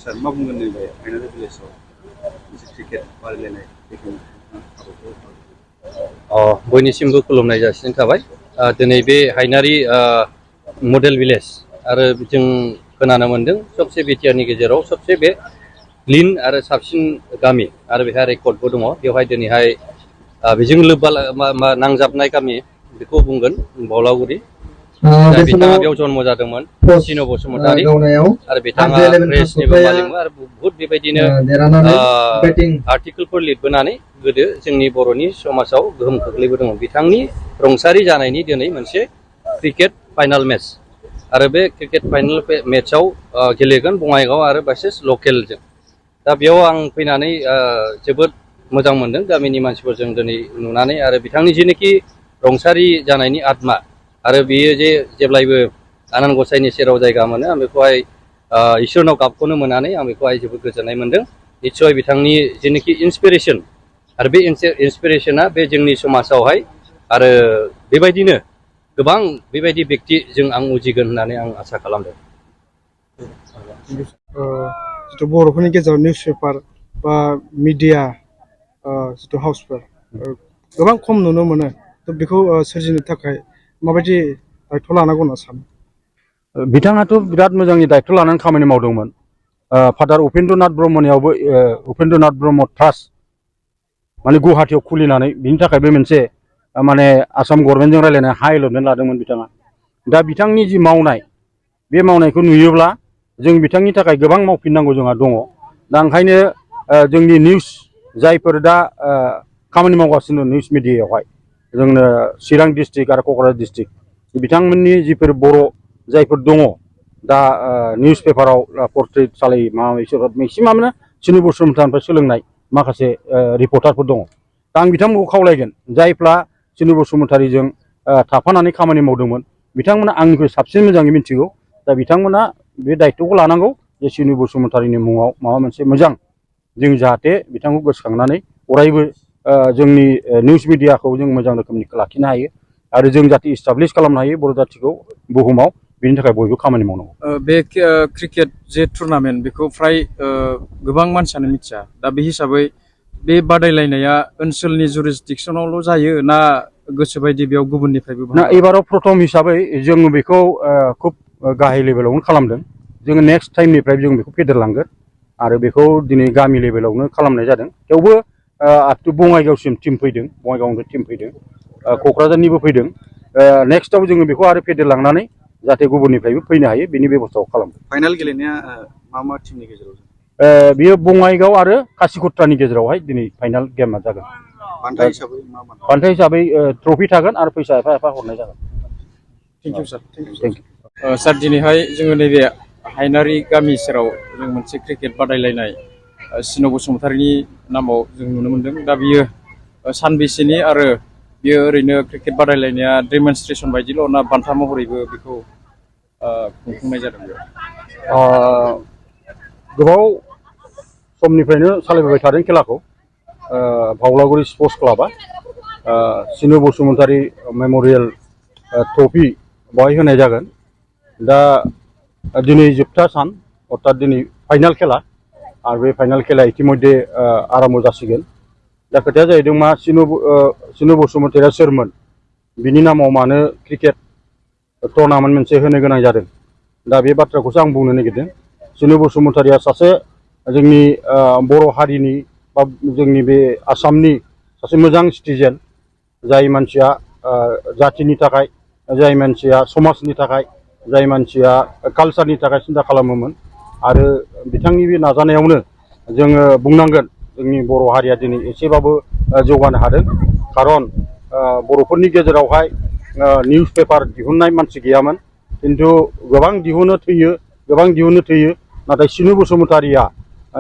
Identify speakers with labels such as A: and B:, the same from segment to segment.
A: सार मा बुंगोन नैबे फाइनाल भिलेजाव मोनसे क्रिकेट बादायलायनाय
B: बयनिसिमबो खुलुमनाय जासिनाय थाबाय दिनै बे हायनारि मडेल भिलेज आरो जों खोनानो मोनदों सबसे बिटिआरनि गेजेराव सबसे बे क्लिन आरो साबसिन गामि आरो बेहा रेकर्डबो दङ बेवहाय दिनैहाय बेजों लोब्बा नांजाबनाय गामि बेखौ बुंगोन बावलागुरि दा बिथाङा बेयाव जन्म जादोंमोन सिन बसुमतारी आरो बिथाङा प्रेसनिबो मालिकमोन आरो बहुत बेबायदिनो आर्टिकेलफोर लिरबोनानै गोदो जोंनि बर'नि समाजाव गोहोम खोख्लैबोदोंमोन बिथांनि रुंसारि जानायनि दिनै मोनसे क्रिकेट फाइनाल मेच आरो बे क्रिकेट फाइनाल मेचआव गेलेगोन बङाइगाव आरो भार्सेस लकेलजों दा बेयाव आं फैनानै जोबोद मोजां मोनदों गामिनि मानसिफोरजों दिनै नुनानै आरो बिथांनि जेनोखि रुंसारि जानायनि आत्मा आरो बियो जे जेब्लायबो आनान गसाइनि सेराव जायगा मोनो आं बेखौहाय इसोरनाव गाबखौनो मोननानै आं बेखौहाय जोबोद गोजोननाय मोनदों निस्सय बिथांनि जेनोखि इन्सपिरेसन आरो बे इन्सपिरेसना बे जोंनि समाजावहाय आरो बेबायदिनो गोबां बेबायदि व्यक्ति जों आं उजिगोन होननानै आं आसा खालामदों
C: जितु बर'फोरनि गेजेराव निउस पेपार बा मिडिया जितु हाउसफोर गोबां खम नुनो मोनो बेखौ सोरजिनो थाखाय माबायदि दायथ' लानांगौ होनना सानो
D: बिथाङाथ' बिराद मोजांनि दायथ' लानानै खामानि मावदोंमोन फादार उपेन्द्रनाथ ब्रह्मनियावबो उपेन्द्रनाथ ब्रह्म ट्रास्ट माने गुवाहाटीयाव खुलिनानै बिनि थाखाय बे मोनसे माने आसाम गभर्नमेन्टजों रायलायनाय हा एलटमेन्ट लादोंमोन बिथाङा दा बिथांनि जि मावनाय बे मावनायखौ नुयोब्ला जों बिथांनि थाखाय गोबां मावफिननांगौ जोंहा दङ दा ओंखायनो जोंनि निउस जायफोर दा खामानि मावगासिनो निउस मिडियायावहाय जोंनो चिरां डिस्ट्रिक्ट आरो क'क्राझार डिस्ट्रिक्ट बिथांमोननि जिफोर बर' जायफोर दङ दा निउस पेपाराव पर्ट्रेट सालायो माबा बिसोर मेक्सिमामनो सिनु बसुमतारीनिफ्राय सोलोंनाय माखासे रिपर्टारफोर दङ दा आं बिथांमोनखौ खावलायगोन जायफ्रा सिनु बसुमतारीजों थाफानानै खामानि मावदोंमोन बिथांमोना आंनिख्रुइ साबसिन मोजाङै मिथिगौ दा बिथांमोना बे दायथ'खौ लानांगौ जे सिनु बसुमतारीनि मुङाव माबा मोनसे मोजां जों जाहाथे बिथांखौ गोसोखांनानै अरायबो जोंनि निउस मिडियाखौ जों मोजां रोखोमनि लाखिनो हायो आरो जों जाहाथे इस्टाब्लिश खालामनो हायो बर' जाथिखौ बुहुमाव बिनि थाखाय बयबो खामानि मावनांगौ
E: बे क्रिकेट जे टुर्नामेन्ट बेखौ फ्राय गोबां मानसियानो मिथिया दा बे हिसाबै बे बादायलायनाया ओनसोलनि जुरिसडिक्सनावल' जायो ना गोसोबायदि बेयाव गुबुननिफ्रायबो
D: ना एबाराव प्रथम हिसाबै जों बेखौ खुब गाहाय लेभेलावनो खालामदों जोङो नेक्स्ट टाइमनिफ्राय जों बेखौ फेदेरलांगोन आरो बेखौ दिनै गामि लेभेलावनो खालामनाय जादों थेवबो आप टु बङाइगावसिम टिम फैदों बङाइगावनिफ्राय टिम फैदों क'क्राझारनिबो फैदों नेक्स्टआव जोङो बेखौ आरो फेदेरलांनानै जाहाथे गुबुननिफ्रायबो फैनो हायो बेनि बेबस्थाखौ खालामदों
A: फाइनाल गेलेनाया मा टिमनि गेजेराव
D: बियो बङाइगाव आरो कासिकट्रानि गेजेरावहाय दिनै फाइनाल गेमा जागोन
A: बान्था
D: हिसाबै ट्रफि थागोन आरो फैसा एफा एफा हरनाय जागोन
E: थेंक इउ सार सार दिनैहाय जोङो नैबे हायनारि गामि सेराव जों मोनसे क्रिकेट बादायलायनाय सिनु बसुमतारीनि नामाव जों नुनो मोनदों दा बियो सानबेसेनि आरो बियो ओरैनो क्रिकेट बादायलायनाया डेमनस्ट्रेसन बायदिल' ना बान्था महरैबो बेखौ खुंफुंनाय जादों
D: गोबाव समनिफ्रायनो सालायबोबाय थादों खेलाखौ बावलागुरि स्पर्ट्स क्लाबा सिनु बसुमतारी मेम'रियेल ट्रफि बेवहाय होनाय जागोन दा दिनै जोबथा सान अर्थात दिनै फाइनाल खेला आरो बे फाइनाल खेलाया इतिमध्ये आराम्भ जासिगोन दा खोथाया जाहैदों मा सिनु बसुमतारीया सोरमोन बिनि नामाव मानो क्रिकेट टुर्नामेन्ट मोनसे होनो गोनां जादों दा बे बाथ्राखौसो आं बुंनो नागिरदों सिनु बसुमतारीया सासे जोंनि बर' हारिनि बा जोंनि बे आसामनि सासे मोजां सिटिजेन जाय मानसिया जातिनि थाखाय जाय मानसिया समाजनि थाखाय जाय मानसिया कालचारनि थाखाय सिन्था खालामोमोन आरो बिथांनि बे नाजानायावनो जोङो बुंनांगोन जोंनि बर' हारिया दिनै एसेबाबो जौगानो हादों खारन बर'फोरनि गेजेरावहाय निउस पेपार दिहुननाय मानसि गैयामोन खिन्थु गोबां दिहुनो थैयो नाथाय सिनु बसुमतारीया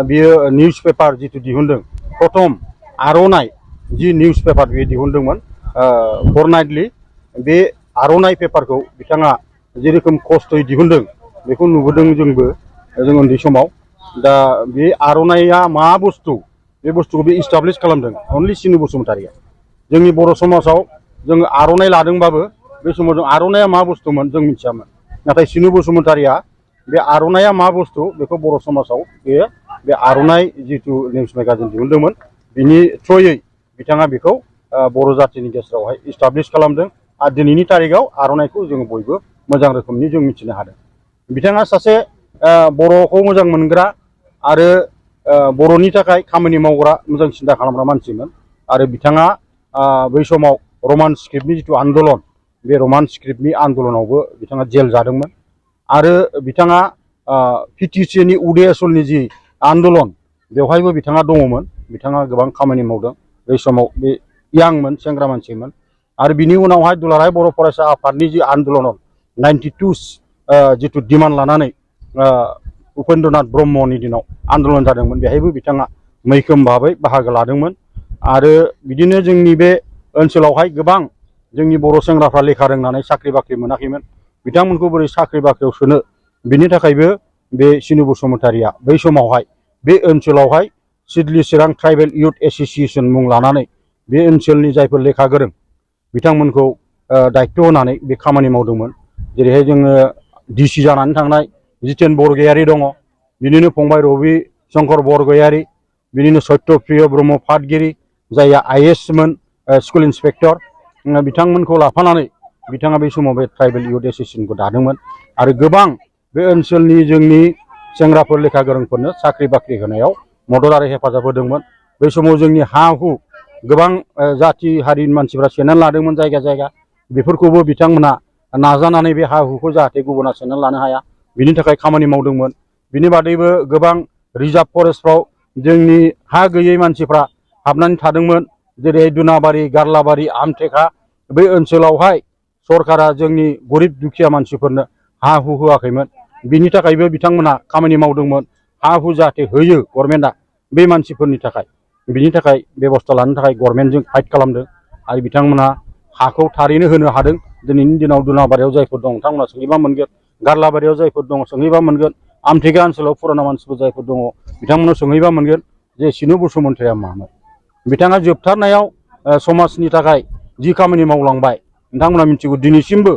D: बियो निउस पेपार जितु दिहुनदों प्रथम आर'नाइ जि निउस पेपार बियो दिहुनदोंमोन फरनाइटलि बे आर'नाइ पेपारखौ बिथाङा जेरोखोम खस्थ'यै दिहुनदों बेखौ नुबोदों जोंबो जों उन्दै समाव दा बे आर'नाइया मा बुस्थु बे बुस्थुखौ बे इस्टाब्लिश खालामदों अनलि सिनु बसुमतारीया जोंनि बर' समाजाव जों आर'नाइ लादोंबाबो बे समाव जों आर'नाइया मा बुस्थुमोन जों मिथियामोन नाथाय सिनु बसुमतारीया बे आर'नाइया मा बुस्थु बेखौ बर' समाजाव बे आर'नाइ जिथु निउस मेगाजिन दिहुनदोंमोन बिनि थ्रुयै बिथाङा बेखौ बर' जाथिनि गेजेरावहाय इस्टाब्लिश खालामदों आरो दिनैनि तारिखाव आर'नाइखौ जों बयबो मोजां रोखोमनि जों मिथिनो हादों। बिथाङा सासे बर'खौ मोजां मोनग्रा आरो बर'नि थाखाय खामानि मावग्रा मोजां सिन्था खालामग्रा मानसिमोन आरो बिथाङा बै समाव रमान स्क्रिप्टनि जिथु आन्दलन बे रमान स्क्रिप्टनि आन्दलनावबो बिथाङा जेल जादोंमोन आरो बिथाङा पिटिसिनि उदयसलनि जि आन्दलन बेवहायबो बिथाङा दङमोन। बिथाङा गोबां खामानि मावदों बै समाव बे यांमोन सेंग्रा मानसिमोन आरो बिनि उनावहाय दुलाराय बर' फरायसा आफादनि जि आन्दलनाव 92 जिथु डिमान्ड लानानै उपेन्द्रनाथ ब्रह्मनि दिनाव आन्दलन जादोंमोन बेहायबो बिथाङा मैखोम भाबै बाहागो लादोंमोन आरो बिदिनो जोंनि बे ओनसोलावहाय गोबां जोंनि बर' सेंग्राफ्रा लेखा रोंनानै साख्रि बाख्रि मोनाखैमोन बिथांमोनखौ बोरै साख्रि बाख्रियाव सोनो बिनि थाखायबो बे सिनु बसुमतारिया बै समावहाय बे ओनसोलावहाय सिडली चिरां ट्राइबेल इउथ एस'सिएशन मुं लानानै बे ओनसोलनि जायफोर लेखा गोरों बिथांमोनखौ दायित्व होनानै बे खामानि मावदोंमोन। जेरैहाय जोङो डिसि जानानै थांनाय जितेन बरगयारि दङ बिनिनो फंबाय रबि शंकर बरगयारि बिनिनो सत्यप्रिय ब्रह्म पाटगिरि जायहा IAS मोन स्कुल इन्सपेक्टर बिथांमोनखौ लाफानानै बिथाङा बै समाव बे ट्राइबेल इउथ एस'सिएशनखौ दादोंमोन आरो गोबां बे ओनसोलनि जोंनि सेंग्राफोर लेखा गोरोंफोरनो साख्रि बाख्रि होनायाव मदद आरो हेफाजाब होदोंमोन। बै समाव जोंनि हा हु गोबां जाथि हारिनि मानसिफ्रा सेनानै लादोंमोन जायगा जायगा बेफोरखौबो बिथांमोना नाजानानै बे हा हुखौ जाहाथे गुबुना सेनानै लानो हाया बिनि थाखाय खामानि मावदोंमोन। बिनि बादैबो गोबां रिजार्भ फरेस्टफ्राव जोंनि हा गैयै मानसिफ्रा हाबनानै थादोंमोन जेरै दुनाबारि गारलाबारि आमथेखा बै ओनसोलावहाय सरकारा जोंनि गरिब दुखिया मानसिफोरनो हा हु होआखैमोन बिनि थाखायबो बिथांमोना खामानि मावदोंमोन। हा हु जाहाथे होयो गभर्नमेन्टआ बे मानसिफोरनि थाखाय बिनि थाखाय बेबस्था लानो थाखाय गभर्नमेन्टजों फाइट खालामदों आरो बिथांमोना हाखौ थारैनो होनो हादों। दिनैनि दिनाव दुनाबारियाव जायफोर दं बिथांमोना सोंहैबा मोनगोन गारलाबारियाव जायफोर दङ सोंहैबा मोनगोन आमथेखा ओनसोलाव फुराना मानसिफोर जायफोर दङ बिथांमोनाव सोंहैबा मोनगोन जे सिनु बसुमतारिया मामोन। बिथाङा जोबथारनायाव समाजनि थाखाय जि खामानि मावलांबाय नोंथांमोना मिथिगौ दिनैसिमबो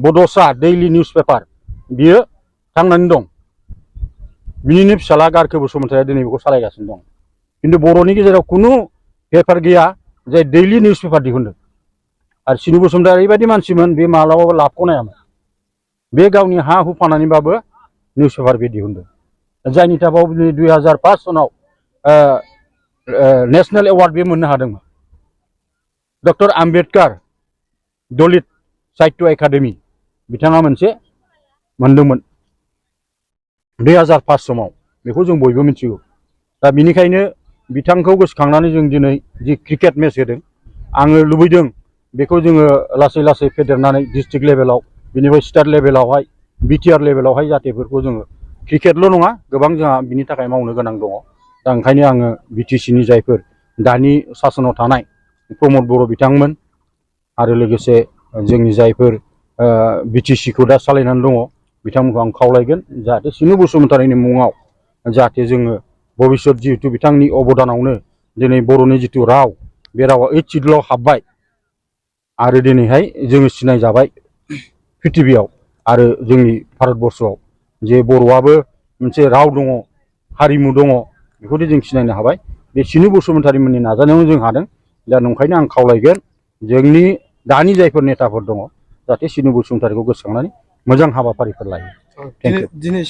D: बड'सआ दैलि निउस पेपार बियो थांनानै दं। बिनिनो फिसाला गारखो बसुमतारिया दिनै बेखौ सालायगासिनो दं खिन्थु बर'नि गेजेराव खुनु पेपार गैया जाय दैलि निउस पेपार दिहुनदों आरो सिनु बसुमतारिया ओरैबायदि मानसिमोन बे मालाबाबो लाबखौ नायामोन बे गावनि हा हु फाननानैबाबो निउस पेपार बे दिहुनदों जायनि थाखाय 2005 सनाव नेशनेल एवार्ड बे मोननो हादोंमोन। डक्टर आम्बेडकार दलित साहित्य एकाडेमि बिथाङा मोनसे मोनदोंमोन 2005 समाव बेखौ जों बयबो मिथिगौ। दा बिनिखायनो बिथांखौ गोसोखांनानै जों दिनै जि क्रिकेट मेच होदों आङो लुबैदों बेखौ जोङो लासै लासै फेदेरनानै डिस्ट्रिक्ट लेभेलाव बिनिफ्राय स्टेट लेभेलावहाय बिटिआर लेभेलावहाय जाहाथे बेफोरखौ जोङो क्रिकेटल' नङा गोबां जोंहा बिनि थाखाय मावनो गोनां दङ। दा ओंखायनो आङो बिटिसिनि जायफोर दानि सासनाव थानाय प्रमद बर' बिथांमोन आरो लोगोसे जोंनि जायफोर बिटिसिखौ दा सालायनानै दङ बिथांमोनखौ आं खावलायगोन जाहाथे सिनु बसुमतारिनि मुङाव जाहाथे जोङो भबिष्यत जिहेतु बिथांनि अबदानावनो दिनै बर'नि जिथु राव बे रावा 8 सिडुलाव हाबबाय आरो दिनैहाय जोङो सिनायजाबाय पृथिबियाव आरो जोंनि भारतबर्षआव जे बर'आबो मोनसे राव दङ हारिमु दङ बेखौथ' जों सिनायनो हाबाय। बे सिनु बसुमतारिमोननि नाजानायावनो जों हादों। दा नंखायनो आं खावलायगोन जोंनि दानि जायफोर नेताफोर दङ जाहाथे सिनु बसुमतारिखौ गोसोखांनानै मोजां हाबाफारिफोर लायो। Thank you.